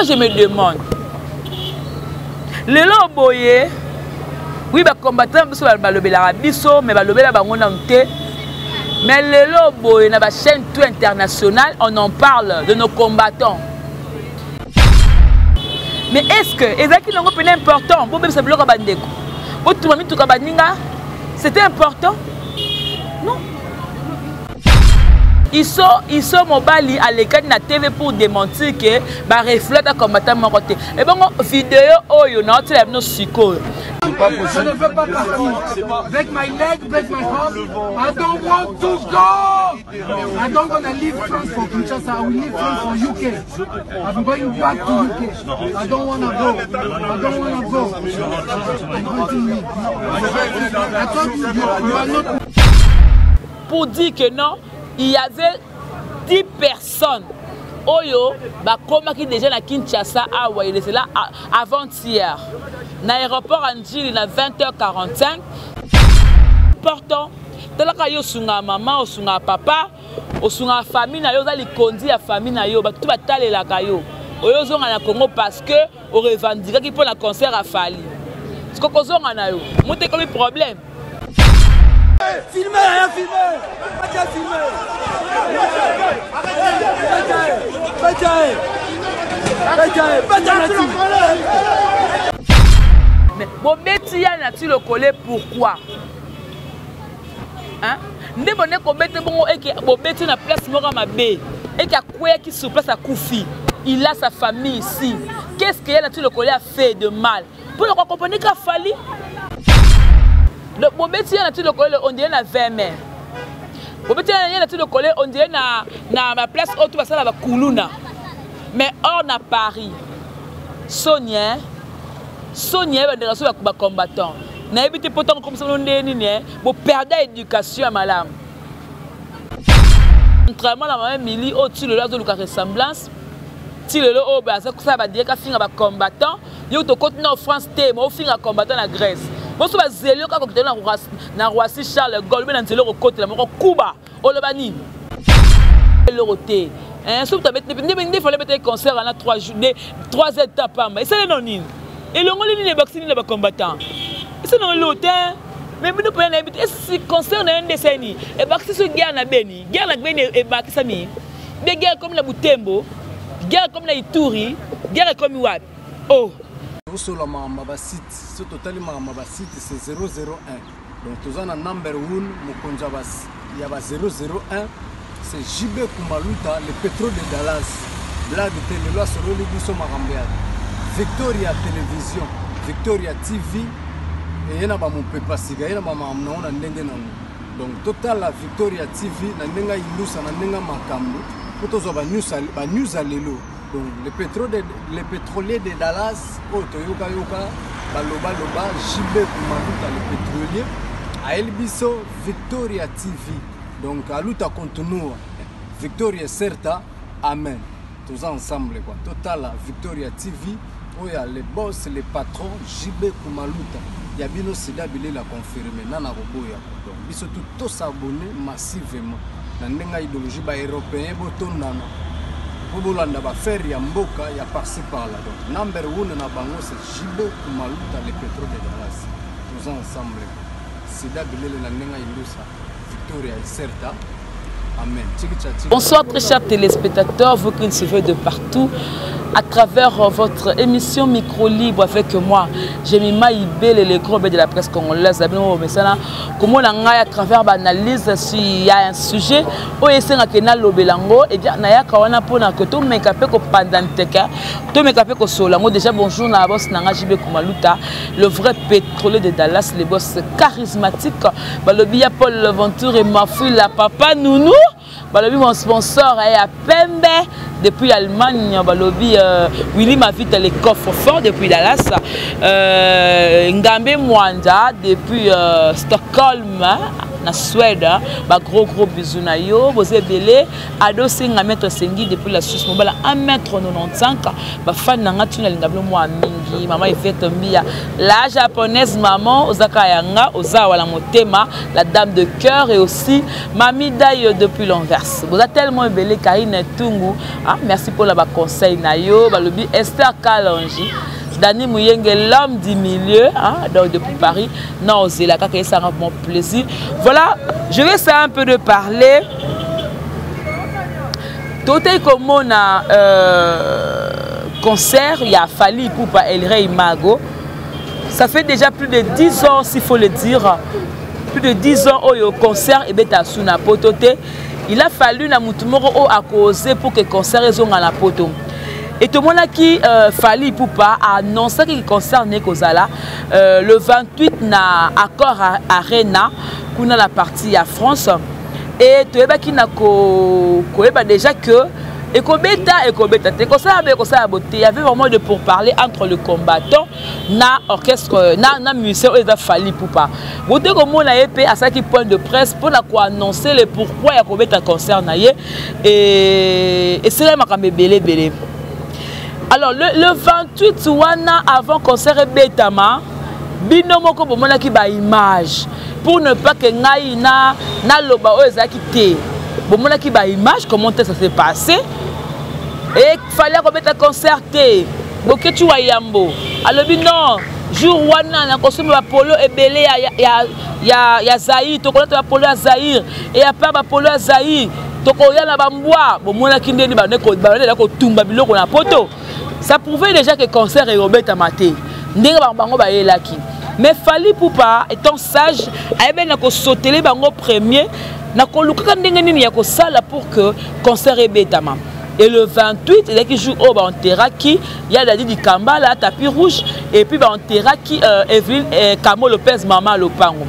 Moi, je me demande. Lelo boye, oui, ba combattants biso balobelaka biso, mais balobela bango nanu te. Mais lelo boye na ba chaîne tout internationale, on en parle de nos combattants. Mais est-ce que ezalaki nango pena important bobebisa biloko ya bandeko, botuma mituka baninga, c'était important? Non. Iso iso mobali alekani na TV pour démentir que ba reflète combattant moko te. Et bongo vidéo oyo na otela bino sikoyo. Je ne veux pas partir. Break my leg, break my heart. I don't want to go. I don't want to leave France for Kinshasa. I will leave France for UK. I'm going back to UK. I don't want to go. I don't want to go. I told you, you are not. Pour dire que non, il y avait 10 personnes oyo bakomaki déjà na Kinshasa awa, il est là avant-hier na aéroport ya Ndjili na 20h45. Important, talaka yo osunga mama, osunga papa, osunga famille na yo, oza likondi ya famille na yo, bato tout batalelaka yo. Oyo ozonga na Congo parce que orevendikaki mpo na concert ya Fally. Siko kozonga na yo, moto ekomi problème. Filmez, rien filmez. Batia filmez. Batia, batia, batia nati. Mais bobeti ya nati lokole pourquoi? Hein? Nde bonde kobete bongo eke bobeti na place moko mabe. Eke akweyaki sur place akufi. Il a sa famille ici. Qu'est-ce que ya nati lokole a fait de mal? Pour le comprendre qu'a fallu. Donc bobeti ya nati lokole on dirait na 20 mai. Bobeti ya nati lokole on dirait na na ma place oyo tout basala ba kuluna. Mais or na Paris. Sonia, Sonia ba ndeka so ba combattant. Nayebi te poto comme ça nde nini hein, bo perdre éducation ya malamu. Contrairement na mama Emily oyo ti lelo azoluka ressemblance, ti lelo oyo baza kosala ba direct afinga ba combattant, yo tokoti na France te, mais ofinga combattant na Grèce. Boso bazeli yo kaka kokitela na Roissy Charles Gaulle, be na nzela okokotela moko Kuba, oloba nini? Eloko te. Hein, soki tabeti nde nde fallait bete concert na 3 jours, de 3 heures ta pamba. Esale non nini? Elongoli nini ebakisi nini na ba combattant? Esale non eloko te. Mais bino pena na bite si concert na nde sani ebakisi so guerre na Beni, guerre na Beni ebakisami. Be guerre comme na Butembo, guerre comme na Ituri, guerre comme wapi? Oh. Osola makambo ba site, so totali makambo ba site c'est 001. Donc toza na number 1 mokonzi ya ba 001 c'est JB Kumaluta le pétrole de Dallas. Blague te lelo asololi biso makambo ya Victoria Télévision, Victoria TV eye na ba mopepa sika, ye na ba makambo nango na ndenge nango. Donc totala Victoria TV na ndenge indusa na ndenge makambo po tozwa ba news ba news ya lelo. Donc le pétrolier de Dallas oyo toyoka yoka baloba loba JB Kumaluta le pétrolier ayeli biso Victoria TV. Donc aluta continua Victoria Certa amen. Toza ensemble quoi. Totala Victoria TV oyo ya le boss le patron JB Kumaluta ya bino sida bilela confirmé nana koboya. Donc biso tout to s'abonner massivement na ndenge idéologie ba européen botondana po bolanda ba faire ya mboka ya par-ci par-là. Donc number 1 na bango c'est JB Kumaluta le pétrole de Dallas. Toza ensemble. Sida bilele na ndenge indusa Victoria Certa. Amen. Bonsoir très chers téléspectateurs, vous qui nous suivez de partout à travers votre émission Micro Libre avec moi, Jemima Ibele, le gros de la presse congolaise. Comment on a à travers l'analyse s'il y a un sujet oyo esengaka na lobelango, et bien nayaka wana pona que to meka pe ko pandanteka, to meka pe ko solango. Déjà bonjour na boss nanga JB Kumaluta, le vrai pétrolier de Dallas, le boss charismatique. Balobi ya Paul Venture et Mafouila papa Nounou. Balobi mon sponsor est à Pembe depuis Allemagne. Balobi Willy Mavita les coffres forts depuis Dallas. Ngambe Mwanda depuis Stockholm, hein. na Suède, ba gros gros bisous na yo, boza ebele. Ado Senga maître Sengi depuis la Suisse, mobala 1m95, ba fan na nga tuna linga bino mwa mingi, maman Yvette Mbia, la japonaise maman ozaka yanga, oza wala motema, la dame de cœur et aussi Mami Dayo depuis l'Anvers. Boza tellement ebele Karine Tungu, ah, merci pour la ba conseil na yo, balobi Esther Kalonji. Dani Muyenge, l'homme du milieu, hein, donc depuis Paris. Non, c'est la kaka, ça mon plaisir. Voilà, je vais essayer un peu de parler. Totei komona euh, concert, il y a Fally Ipupa El Rey Mago. Ça fait déjà plus de 10 ans, s'il faut le dire, plus de 10 ans oyo concert ebeta suna poto te. Il a fallu na mutu moko oyo akose pour que concert ezonga na poto. Et tomonaki euh, Fally Ipupa a annoncé que concert ne kozala euh, le 28 na Accor Arena kuna la partie ya France et toyebaki na ko koyeba déjà que ekobeta ekobeta te ekosala boye ekosala boye te y avait vraiment de pourparler entre le combattant na orchestre na, na musicien oyo eza Fally Ipupa. Bote komona ye mpe asalaki point de presse mpo na koannonce le pourquoi ya kobeta concert na ye et esalaki makambo ebele ebele. Alors le 28 wana avant concert ebetama, bino moko bomonaki ba image pour ne pas que ngai na naloba oyo ezalaki te. Bomonaki ba image comment ça s'est passé et fallait kobeta concert te. Boketshu wa Yambo alobi non, jour wana nakosomba ba polo ebele ya, ya, ya, ya Zaïre, tokolata ba polo ya Zaïre et à part ba polo ya Zaïre tokoya na bambwa. Bomonaki ndeni bandeko kotumba biloko na poto. Ça prouvait déjà que concert ekobetama te ndenge bango bayelaki. Mais Fally Ipupa étant sage, ayebeli na kosotele bango premier na kolukaka ndenge nini ya kosala pour que concert ebetama. Et le 28, ezalaki jour oyo baenterraki ya Dadi Dikambala, tapis rouge, et puis baenterraki Evelyne Kamo Lopez, mama Lopango.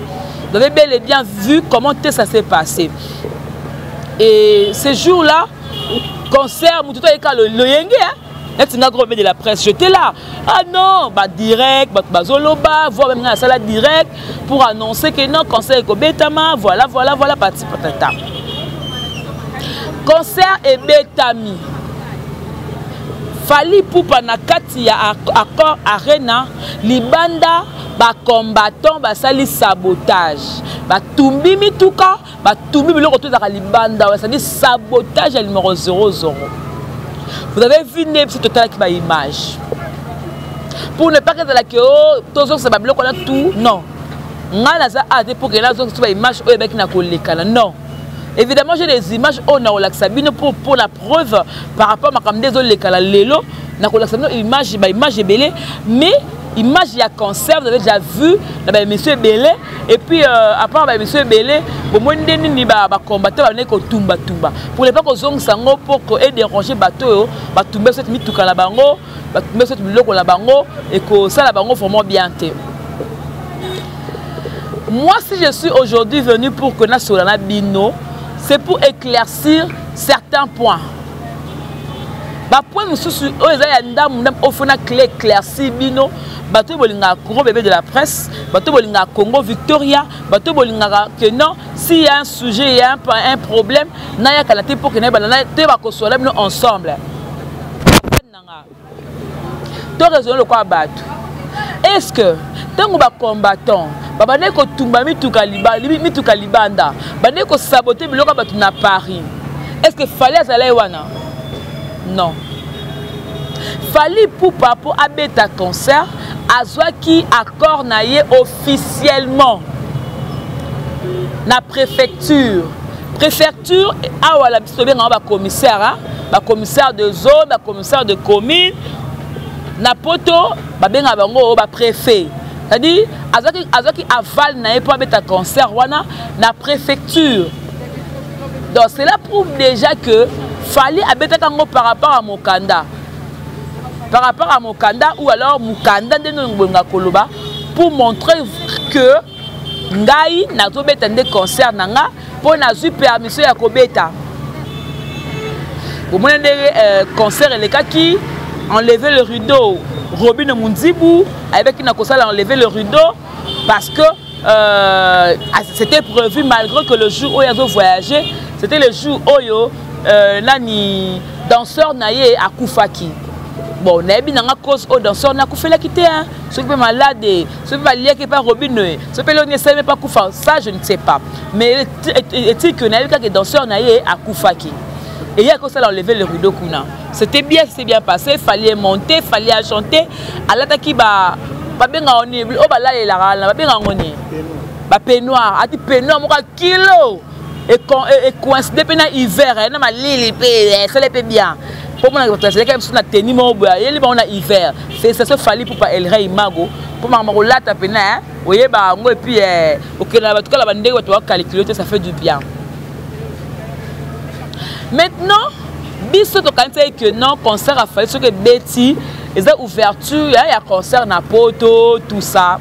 Vous avez bel et bien vu comment ça s'est passé. Et ce jour-là, concert, mutu to ayeka loyenge, hein? Neti nga gros de la presse, j'étais là. Ah non, bah direct, bah bazoloba, voire même nga sala direct pour annoncer que non, concert ekobetama, voilà, voilà, voilà, parti patata. Concert ebetami. Fally Ipupa na kati ya Accor Arena, libanda ba combattant basali sabotage. Batumbi mituka, batumbi biloko to ezaka libanda, basali sabotage ya numéro 00. Vous avez vu nde biso totalaki ba image. Pour ne pas que ezalaki oh tozongisa ba biloko na tout, non. Nga naza a te pour que nazongisa ba image oyo ebaki na kolekana, non. Évidemment, j'ai des images oyo na kolakisa bino pour la preuve par rapport à makambo nde ezolekana lelo, na kolakisa bino image, ba image ebele, mais image ya concert, vous avez déjà vu na ba émission ebele, et puis à part ba émission ebele, bomoni nde nini ba combattant ba kotumba tumba pour ne pas kozongisa yango pour ko déranger bato oyo batumba soki mituka na bango, batumba soki biloko na bango et kosala bango vraiment bien te. Moi, si je suis aujourd'hui venu pour que nasola na bino, c'est pour éclaircir certains points. Ba point mosusu oyo eza ya ndambu ndambu oyo fona clé éclaircir bino. Bato bolingaka gros bébé de la presse, bato bolingaka Congo Victoria, bato bolingaka que non, s'il y a un sujet, il y a un problème, nayaka na te pour que nayeba na te bakosola bino ensemble. To raisonner lokola bato. Est-ce que ntango ba combattant babandaki kotumba mituka libanda, bandaki kosaboter biloko ya bato na Paris, est-ce que Fally azalaki wana? Non. Fally Ipupa po abeta concert, azwaki accord na ye officiellement na préfecture. Préfecture awa la biso tobengaka ba commissaire, hein? Ba commissaire de zone, ba commissaire de commune. Na poto babengaka bango ba préfet. C'est-à-dire azwaki aval na ye po abeta concert wana na préfecture. Donc cela prouve déjà que Fally abetaka yango par rapport à Mokanda. Par rapport à Mokanda ou alors Mokanda nde nongo koloba pour montrer que ngai nazobeta nde concert na nga po nazwi permission ya kobeta. Bomoni ndenge concert elekaki, enlever le rideau. Robin Mundibu ayebaki na kosala enlever le rideau parce que euh, c'était prévu malgré que le jour oyo azo voyager, c'était le jour oyo euh, nani danseur na ye akufaki. Bon, nayebi nanga cause oyo danseur na akufelaki te, hein. Soki mpe malade, soki mpe baliaki epa robine, soki mpe eloni esalemi mpe akufa, ça je ne sais pas. Mais etiki que nayebi kaka danseur na ye akufaki. Et ye akosala enlever le rideau kuna. C'était bien, c'est bien passé, fallait monter, fallait chanter. Alataki ba babengaka nini oyo balalelaka wana babengaka yango nini bapeignoir ati peignoir moko ya kilo ecoïncide mpe na hiver eh, na malili mpe eh, esali mpe bien mpo mona bato azalaki biso na teni moko boye ayeli bango na hiver. Félicitation Fally Ipupa El Rey Mago mpo makambo kolata mpena eh, oyeba yango epuis okenda na bato kala bandenge bato bakalikile te, ça fait du bien. Maintenant biso tokanisaki que non, concert ya Fally soki ebeti eza ouverture ya concert na poto, tout ça.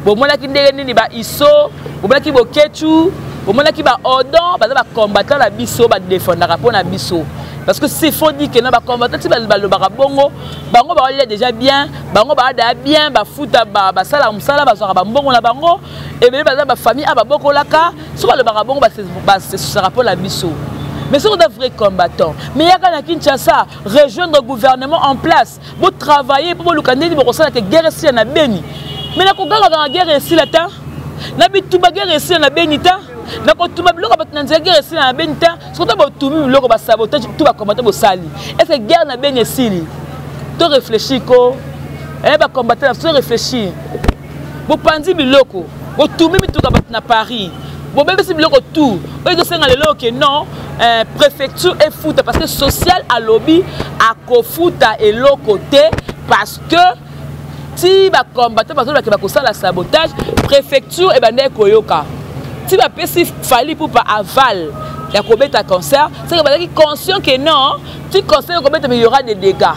Bomonaki ndenge nini baiso, bomonaki bokechu, bomonaki baodon, baza bacombattant na biso, badefendaka mpo na biso. Parce que s'il faut dire que non, bacombattant ti balobaka bongo, bango baolia déjà bien, bango baadaya bien, bafuta, basala mosala, bazwaka bambongo na bango ebele, baza bafamille a babokolaka. So balobaka bongo, basesusaka mpo na biso. Mais soki oza vrai combattant, mais yaka na Kinshasa, rejoindre gouvernement en place, botravailler mpo boluka ndeni bokosala ke guerre esila na Beni. Mais nakogangaka na guerre esila ta na bitumba, guerre esila na Beni ta na kotuma biloko bato na nzela, guerre esila na Beni ta soki ta botumi biloko, basabotage tout, bacombattant bosali, est ce que guerre na Beni esili? To réfléchir ko eh, bacombattant na to réfléchir. Bopanzi biloko, botumi mituka bato na Paris, bobebisi biloko tout oyo ezosenga lelo ke non, préfecture efuta, parce que social alobi akofuta eloko te, parce que ti bacombattant bazolobake bakosala sabotage, préfecture ebandaki koyoka ti bapesi Fally Ipupa aval ya kobeta concert, c'est que bazalaki conscient que non, ti concert ekobeta mais il y aura des dégâts.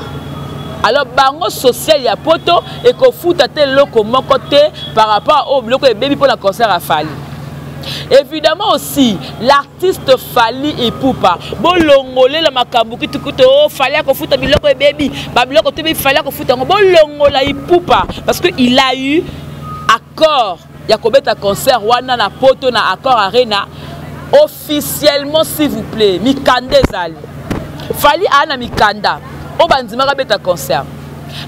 Alors bango social ya poto ekofuta te eloko moko te par rapport oyo biloko ebebi mpona concert ya Fally. Évidemment aussi l'artiste Fally Ipupa, bolongolela makambo kitukutu o Fally akofuta biloko ebebi, babiloko to ebebi, Fally akofuta yango. Bolongola Ipupa parce que il a eu accord ya kobeta concert wana na poto na Accor Arena officiellement. S'il vous plaît, mikanda ezali, Fally aa na mikanda oyo bandimaka beta concert.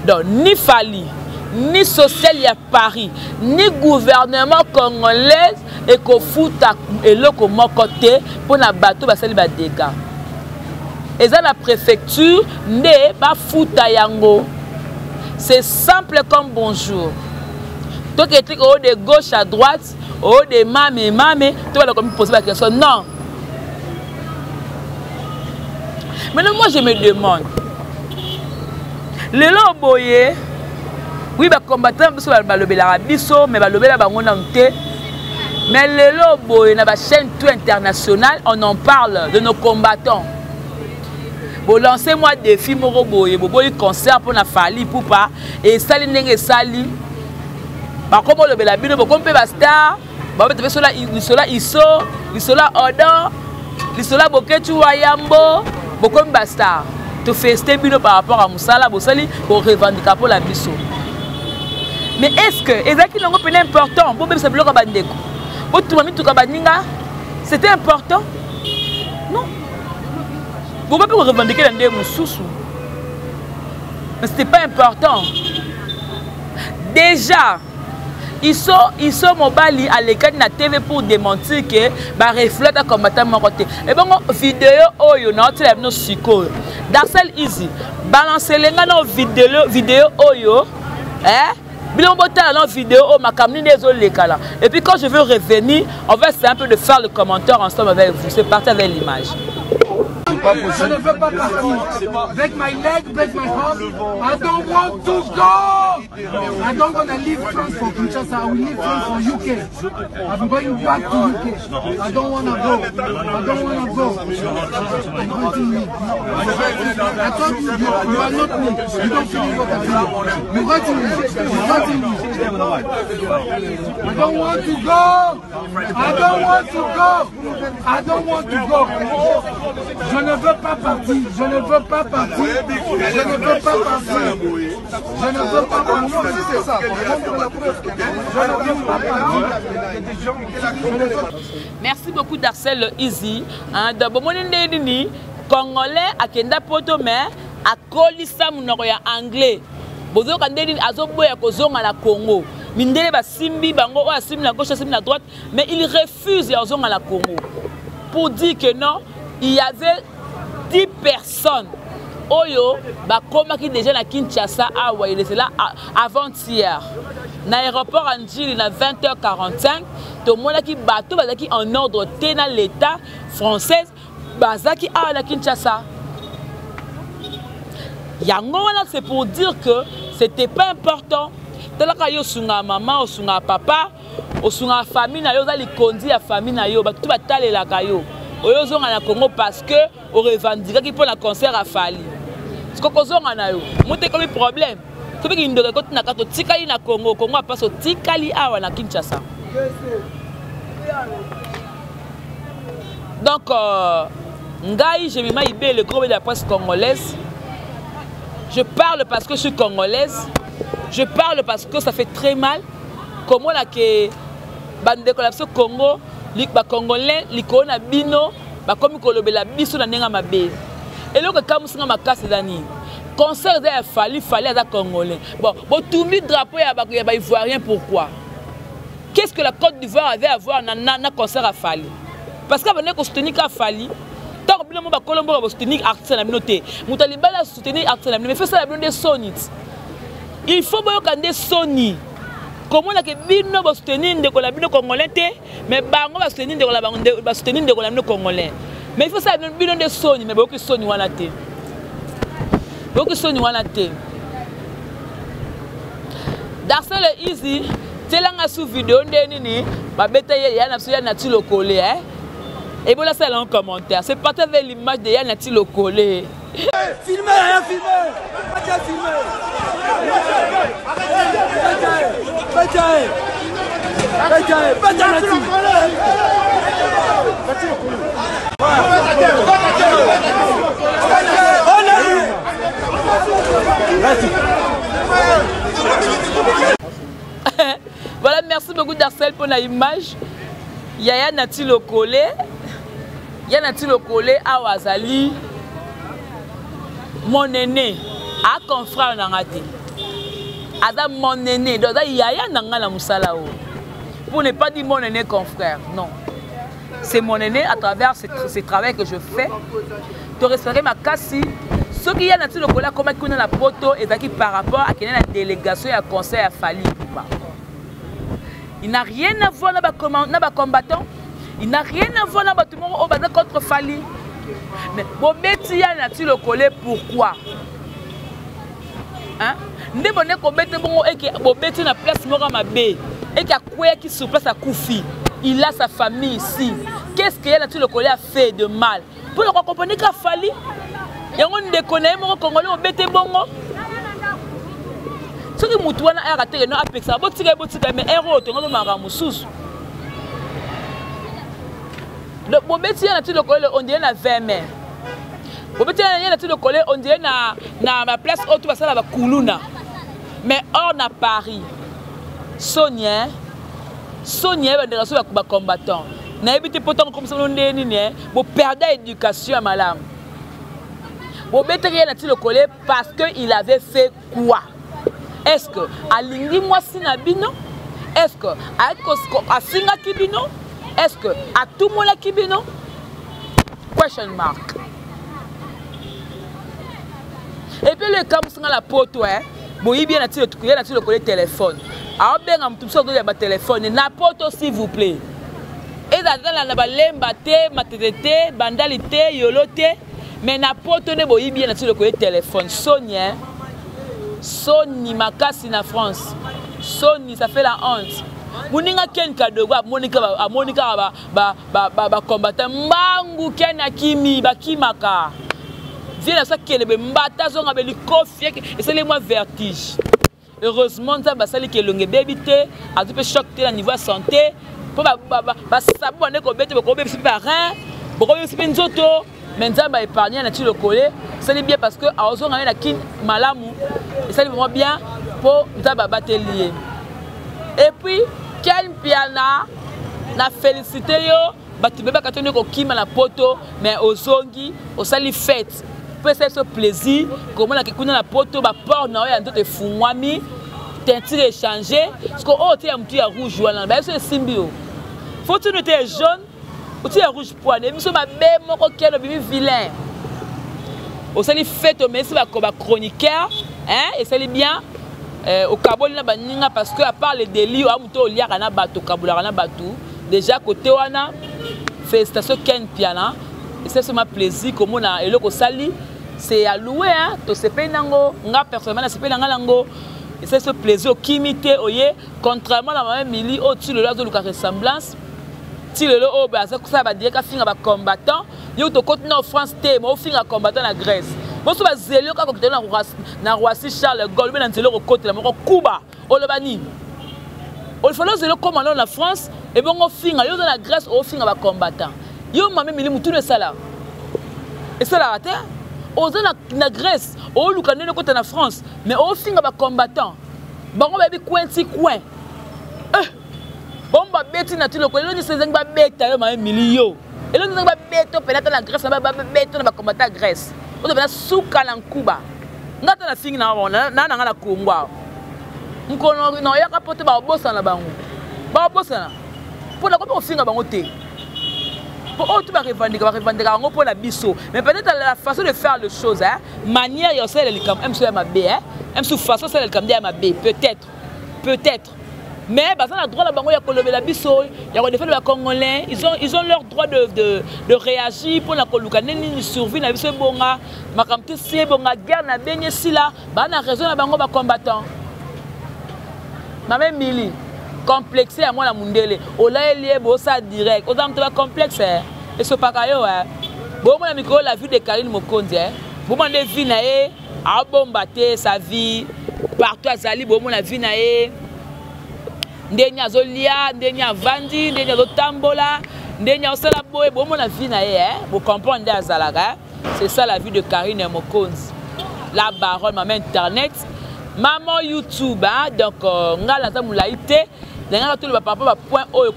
Donc ni Fally, ni social ya Paris, ni gouvernement congolaise ekofuta eloko moko te mpona bato basali badégâts. Eza na préfecture nde bafuta yango, c'est simple comme bonjour. Toketiki oyo de gauche à droite, oyo de mame mame, to bala komi poser baquestion. Non, maintenant moi je me demande lelo boye, oui, bacombattant biso balobelaka biso, mais balobela bango nanu te. Mais lelo boye na bachaîne tout international, on en parle de nos combattants. Bolance mwa défi moko boye, boboyi concert mpona Fally Ipupa, esali ndenge esali, bakoma olobela bino, bokomi mpe bastar, babeta mpe lisola iso, lisola odon, lisola boketu wa yambo, bokomi bastar. Tofeste bino par rapport à mosala bosali korevendiquer mpola biso. Mais est ce que ezalaki nango mpena important bobebisa biloko ya bandeko, botuma mituka baninga? C'était important? Non. Bokoki mpe korevendiquer na ndenge mosusu, mais c'était pas important. Déjà iso iso mobali alekani na TV pour démentir ke bareflete combattant moko te. Ebongo video oyo naotela bino sikoyo, Darcel Easy balancele nga na video, video oyo, eh? Bino botala na video oyo makambo nini ezolekala, et puis quand je veux revenir, on va essayer un peu de faire le commentaire ensemble avec vous. C'est parti avec l'image. Je ne veux pas partir. Break my leg, break my arm. I don't want to go. I don't want to leave France for Kinshasa. I will leave France for UK. I'm going back to UK. I don't want to go. I don't want to go. You hurting me. I told you, you are not me. You don't feel what I feel. You hurting me. You hurting me. I don't want to go. I don't want to go. I don't want to go. Je ne ne veux pas partir. Je ne veux pas partir. Je ne veux pas partir. Je ne veux pas partir. Si c'est ça, je ne veux pas partir. Merci beaucoup Darcel Easy. Hein, d'abord, mon nini congolais akenda poto mais akolisa monoko ya anglais. Bozoka nde nini azoboya kozonga na Congo. Mindele basimbi bango oyo asimbi na gauche asimbi na droite mais il refuse ya kozonga na Congo. Pour dire que non, il y avait 10 personnes oyo bakomaki déjà na Kinshasa awa il était là avant-hier. Na aéroport ya Ndjili na 20h45 tomonaki bato bazalaki en ordre te na l'état française bazalaki awa na Kinshasa. Yango wana c'est pour dire que c'était pas important. Talaka yo osunga mama, osunga papa, osunga famille na yo, oza likondi ya famille na yo, bato batalelaka yo. Oyo ozonga na Congo parce que orevendikaki mpo na concert ya Fally. Siko kozonga na yo, moto ekomi problème. Soki kindoki ekoti na kati, otikali na Congo, Congo apasi otikali awa na Kinshasa. Donc ngai Jemima Ibe, le gros de la presse congolaise. Je parle parce que je suis congolaise. Je parle parce que ça fait très mal. Comment la que bandeko la biso Congo, ba congolais likolo na bino, bakomi kolobela biso na ndenge mabe. Eloko ekamusinga makasi eza nini? Concert eza ya Fally, Fally aza congolais. Bon, botumbi drapeau ya ba, ya ba ivoirien pourquoi? Qu'est-ce que la Côte d'Ivoire avait à voir na concert à Fally? Parce que abandaki kosoutenir ka Fally. Tant que bino mo bakolo mboka bosoutenir artiste na bino te. Moto ya libala soutenir artiste na bino, mais fait ça la bino nde soni. Il faut boyoka nde soni. Komona ke bino bosoutenir ndeko na bino congolais te, mais bango basoutenir ndeko na bango, basoutenir ndeko na bino congolais. Mais il faut ça bino nde soni, mais boyoki soni wana te. Boyoki soni wana te. Darcel Easy, tielanga sous vidéo nde nini, babeta ye ya na biso ya Nati Lokole, hein. Et voilà ça en commentaire. C'est parti avec l'image de Yann Nati Lokole. Filmez, hein, filmez. Pas filmez. Pas Nati. Voilà, merci beaucoup Darcel pour l'image. Yaya Nati Lokole. Yaya Nati Lokole awa azali mon aîné a confrère na nga te. Aza mon aîné, donc aza yaya na nga na mosala oyo. Pour ne pas dire mon aîné confrère, non. C'est mon aîné à travers ce travail que je fais. To respecter makasi. Soki Yaya Nati Lokole akomaki kuna na poto ezalaki par rapport akende na délégation ya conseil ya Fally Ipupa. Il n'a rien à voir na ba combattant. Il n'a rien à voir na bato moko oyo baza contre Fally. Mais bobeti Yaya Nati Lokole pourquoi? Hein? Nde bonne kobete bongo eke bobeti na place moko mabe. Eke akweyaki sur place akufi. Il a sa famille ici. Qu'est-ce que Yaya Nati Lokole a fait de mal? Pour le comprendre ka Fally. Yango ndeko na ye moko congolais obete bongo. Soki mutu wana ayaka te no apekisaka, botika ye, botika ye, mais ero oyo tongo lomaka mosusu. Donc, bobeti ye na ti lokole, on dirait na 20 mai. Bobeti ye na ti lokole, on dirait na place oyo to basala ba kuluna. Mais or na Paris, Sonia, Sonia ba ndeka so ba combattant. Nayebi te poto comme ça nde nini, hein, bo perdre éducation ya malamu. Bobeti ye na ti lokole parce que il avait fait quoi? Est-ce que alingi mwasi na bino? Est-ce que asingaki bino? Est-ce que atumolaki bino? Question mark. Et puis le cas musinga la poto, hein. Boyi bien na ti le na ti lokole téléphone. A obenga mutu so ya ba téléphone na poto s'il vous plaît. Et za na ba lemba te, matete te, bandali te, yolo te, mais na poto ne boyi bien na ti lokole téléphone. Sonia, Sony makasi na France. Sony, ça fait la honte. Muninga Ken Kadogo, Monica, Monica ba ba ba ba, ba combattant mbangu Ken Akimi, ba kimaka. Viens na ça kelebe mbata zonga be likofi et c'est les moi vertige. Heureusement ça ba sali ke longe baby te, a tout peu choc te na niveau santé. Po ba ba ba, ba sabu ne ko bete ko bebe ba rein, ko bebe nzoto. Mais Nzambe a épargné na Tilokole, esali bien parce que aozonga ye na Kin malamu, esali vraiment bien mpo Nzambe abateli ye. Et puis Ken Mpiana, na félicité yo, bato bebaka to nde kokima na poto, mais ozongi osali fête mpo esali biso plaisir komona ke kuna na poto baport na yo ya nzoto efungwami, teinture echange. Siko oyo te ya motu ya rouge wana baye so esimbi yo, fo tino te ya jaune oti ya rouge poine biso mabe moko. Ken, obimi vilain, osali fête, omesi bachroniqueur, esali bien, okaboli na baninga, parce que à part le délit oya moto oliaka na bato, okabolaka na bato déjà côté wana. Félicitation Ken Piana, esali soma plaisir komona eloko osali, c'est à louer, hein. Tosepeli nango, nga personnellement nasepeli na nga nango, esali so plaisir. Okimi te, oye, contrairement na mama Mili oyo ti lelo azoluka ressemblance, ti lelo oyo aza kosala badirect, afinga bacombattant. Yo tokoti na France te, ma ofinga combattant na Grèce. Boso bazeli yo kaka kokitela na Roissy Charles Gaulle mpe na nzela okokotela moko kuba, oloba nini? Olifali ozeli okóma nano na France ebongo ofinga. Yo oza na Grèce, ofinga bacombattant. Yo mama Emili, mutunu esalaka esalaka te. Oza na Grèce, oluka ndenge okota na France, mais ofinga bacombattant. Bango bayebi coin ti coin, eh, bango babeti na ti lokolo. Elo nyonso ezangi babeta yo, mama Emili. Yo elo nyonso ezangi babeta mpena ata na Grèce, babeta na bacombattant ya Grèce oyo mpena suka na nkuba. Nga ata nafingi na na nga na Kongo awa, mokolo na oyaka mpo te, bakobosana bango, bakobosana mpo nakomi kofinga bango te, mpo oyo to barevendika, barevendika yango mpo na biso. Mais peut-être la façon de faire les choses, hein, manière ya kosalela likambo mso ya mabe, hein, mso façon osalela likambo ya mabe, peut-être, peut-être. Mais baza na droit na bango ya kolobela biso, ya kodefendre bacongolais. Ils ont leur droit de réagir mpona koluka nde nini survie na biso ebonga, makambo te si ebonga, guerre na beni esila. Baa na raison na bango bacombattant. Mama Emili, complexe ya mwana mundele, olayeli ye bosala direct, oza moto bacomplexe esopaka yo. Bomona mikolo la vie de Karine Mokonzi, bomona nde vie na ye, abomba te sa vie partout azali. Bomona vie na ye, ndenge azolia, ndenge avandi, ndenge azotambola, ndenge azosala boye. Bomona vie na ye, bocomprendre nde azalaka. C'est ça la vie de Karine Mokonzi, la baronne, mama internet, maman YouTube, hein? Donc nga naza molai te, ndenge toloba par rapport bapoint oyo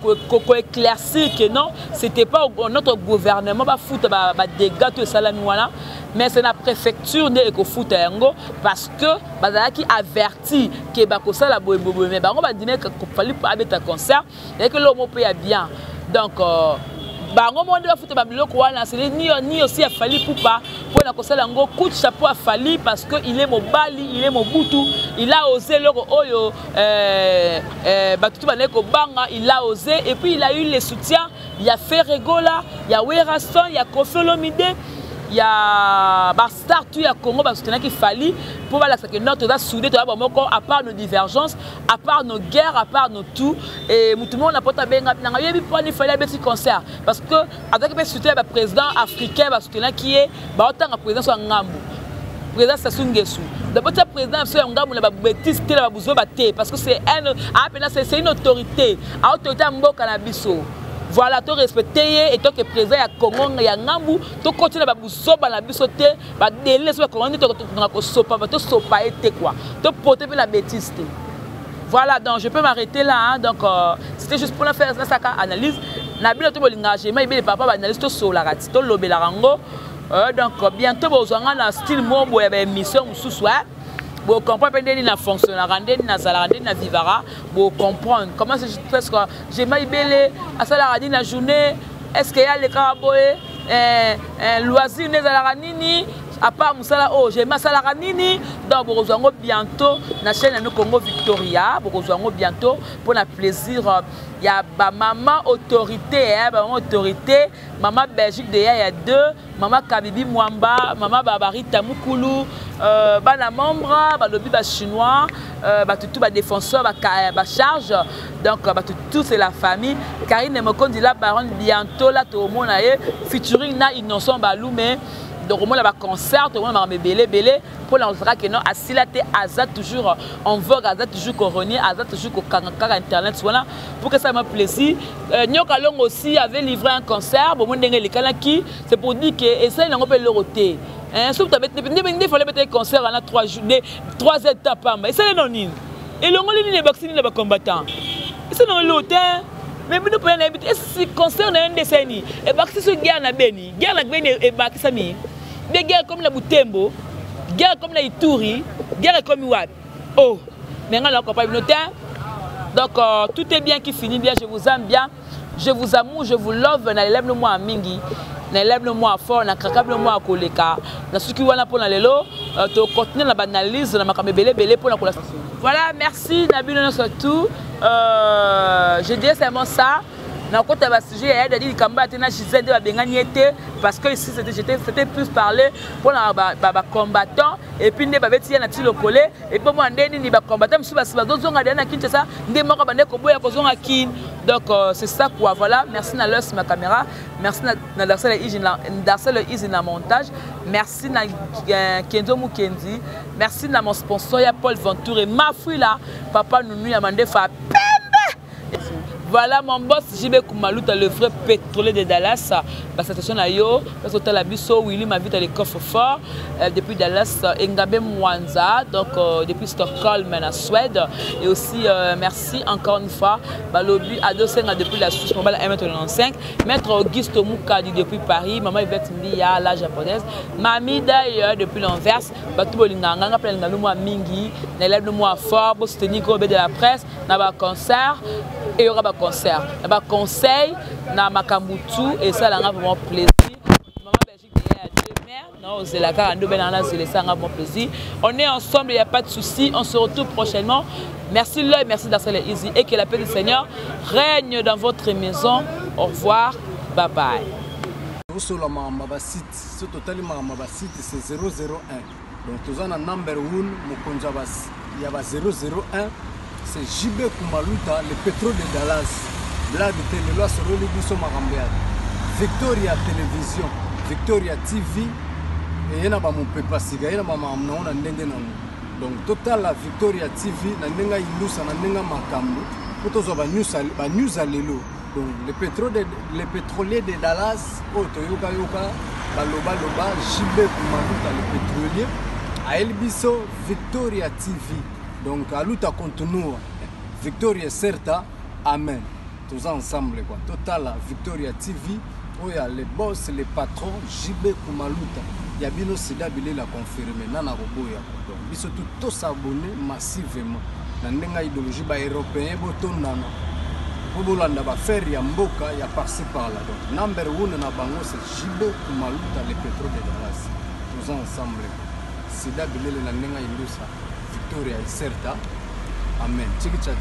koéclaircir que non, c'était pas notre gouvernement bafuta badégâts to esalami wana, mais c'est na préfecture nde ekofuta yango, parce que bazalaki averti ke bakosala boyeboye, mais bango bandimi Fally abeta concert, eyaki eloko moko mpe ya bien. Donc bango moko nde bafuta babiloko wana, c'est ni, ni aussi ya Fally Ipupa mpona kosala yango. Coup de chapeau à Fally, parce que il est mobali, il est mobutu, il a osé eloko oyo bato tu bandaki kobanga. Il a osé et puis il a eu le soutien ya Ferre Gola, ya Werrason, ya Koffi Olomide, ya bastar tu ya Congo. Basoutenaki Fally mpo balakisaka non, toza soudé, toza bamoko, à part nos divergences, à part nos guerres, à part nos tout. Et motu moko na poto abenga nanga yebi mponi Fally abeti concert, parce que azalaki mpe soutien ya baprésident africain, basoutenaki ye. Baotanga président so ya ngambu, président Sassou Nguesso d'abord, tia président biso ya ngambu na babêtise te, na babuzoba te, parce que c'est un apena, c'est une autorité, autorité ya mboka na biso. Voilà, to respecte ye etant que président ya Congo ya ngambu. Tokoti na babuzoba na biso te, badele so bakongo nde totonga kosopa, tosopa ye te quoi, topote mpe na bêtise te. Voilà, donc je peux m'arrêter là, hein. Donc c'était juste pour faire nasaka analyse na bino to bolingaka jema ebele papa baanalyse, tosolaka ti tolobelaka yango. Donc bientôt bozwanga na style moko boye ya baémission mosusu, bocomprendre mpe ndeni na fonctionnaka, ndeni nazalaka, ndeni na vivaka. Bocomprendre comment c'est presque jema ibele asalaka nini na journée, est ce que ye alekaka boye, loisir nde ezalaka nini, à part mosala oyo jema asalaka nini. Donc bokozwa yango bientôt na chaîne ya no Congo Victoria, bokozwa yango bientôt mpona plaisir ya bamama autorité, bamama autorité, mama Belgique de ya 2, mama Kabibi Mwamba, mama Babarita Mukulu, bana membre balobi bachinois, bato tu badéfenseur bacharge. Donc bato tout, c'est la famille Karine Mokonzi la baronne. Bientôt là toomona ye featuring na Innocent Balume. Tokomona baconcert, tokomona makambo ebele ebele mpona kozalaka ke non, asila te, aza toujours en vogue, aza toujours couronné, aza toujours kokanga kaka internet wana pour que ça m'a plaisir. Nyoka Longo aussi avait livré un concert. Bomoni ndenge elekanaki. C'est pour dire que esali nango mpe eloko te. Soki nde fallait bete concert wana 3 jours, 3 heures ta pamba, esali no nini, elongoli nini, ebakisi nini na bacombattant, esali nango eloko te. Mais bino mpena nayebi te, esi concert na ye nde esali nini, ebakisi so guerre na Beni, guerre na Beni ebakisami nde, guerre ekomi na Butembo, guerre ekomi na Ituri, guerre ekomi wapi? Oh, mais ngai nakopa bino te. Donc tout est bien qui finit bien. Je vous aime bien, je vous amour, je vous love. Na lelo bino mwa mingi, na lelo bino mwa fort, na kraka bino mwa koleka. Na suki wana mpona lelo, tocontinue na baanalyse na makambo ebele ebele mpona kola. Voilà, merci na bino nyonso tout. Je dirais seulement ça: nakota basujet ya Dadi likambo ya te na Gisele nde babengani ye te, parce que ici c'était plus parler mpona bacombattant et puis nde babeti ye na ti lokole. Et puis mwa nde nini, bacombattant mosusu basi bazozonga deya na Kinshasa, nde moko bande koboya kozonga Kine. Donc c'est ça quoi. Voilà, merci na Los ma caméra, merci na Darcel Easy, na Darcel Easy na montage, merci na Kenzo Mukendi, merci na mon sponsor ya Paul Ventour et Mafui là, papa Nunu ya Mandefa Pembe. Voilà, mon boss JB Kumaluta, le vrai pétrolier de Dallas. Basatation na yo, parce que la biso Willy Mavita le coffre fort depuis Dallas, Engabe Mwanza, donc depuis Stockholm en Suède. Et aussi merci encore une fois Balobi Ado Senga depuis la Suisse, mobile 1m95, Maître Auguste Moukadi depuis Paris, Maman Yvette Mbia la japonaise, Mami d'ailleurs depuis l'Anvers, bato bolinga nganga plein ngalo moi mingi, na lève moi fort, bo soutenir de la presse, na ba concert et il y aura ba concert, na ba conseil, na makambo tout et ça langa vraiment plaisir. Maman Belgique derrière deux mères, non, c'est la carte, nous ben na c'est ça vraiment plaisir. On est ensemble, il y a pas de souci, on se retrouve prochainement. Merci l'œil, merci Darcel Easy et que la paix du Seigneur règne dans votre maison. Au revoir, bye bye. Osola makambo ya basite, so totali makambo ya basite, c'est 001. Donc toza na number 1, mokonzi ya ba 001, c'est JB Kumaluta, le pétrole de Dallas. Blague te, lelo asololi biso makambo ya Victoria Télévision, Victoria TV eye na bamopepa sika, ye na bamakambo nango na ndenge nango. Donc totala Victoria TV na ndenge ayindusa, na ndenge makambo mpo tozwa banews ya lelo. Donc le pétrolier de Dallas oyo toyokayoka balobaloba, JB Kumaluta le pétrolier ayeli biso Victoria TV. Donc aluta continua, victoria certa, amen. Toza ensemble quoi. Totala Victoria TV oyo ya le boss, le patron JB Kumaluta ya bino, sida bilela confirme nana koboya. Donc biso tu tosabonner massivement na ndenge ya idéologie. Baeuropéen botondana mpo bolanda bafere ya mboka ya par-ci par-là. Donc number one na bango, c'est JB Kumaluta, le pétrole de Dallas. Toza ensemble, sida bilele na ndenge ya indusa, victoria certa, amen. Tiki cha.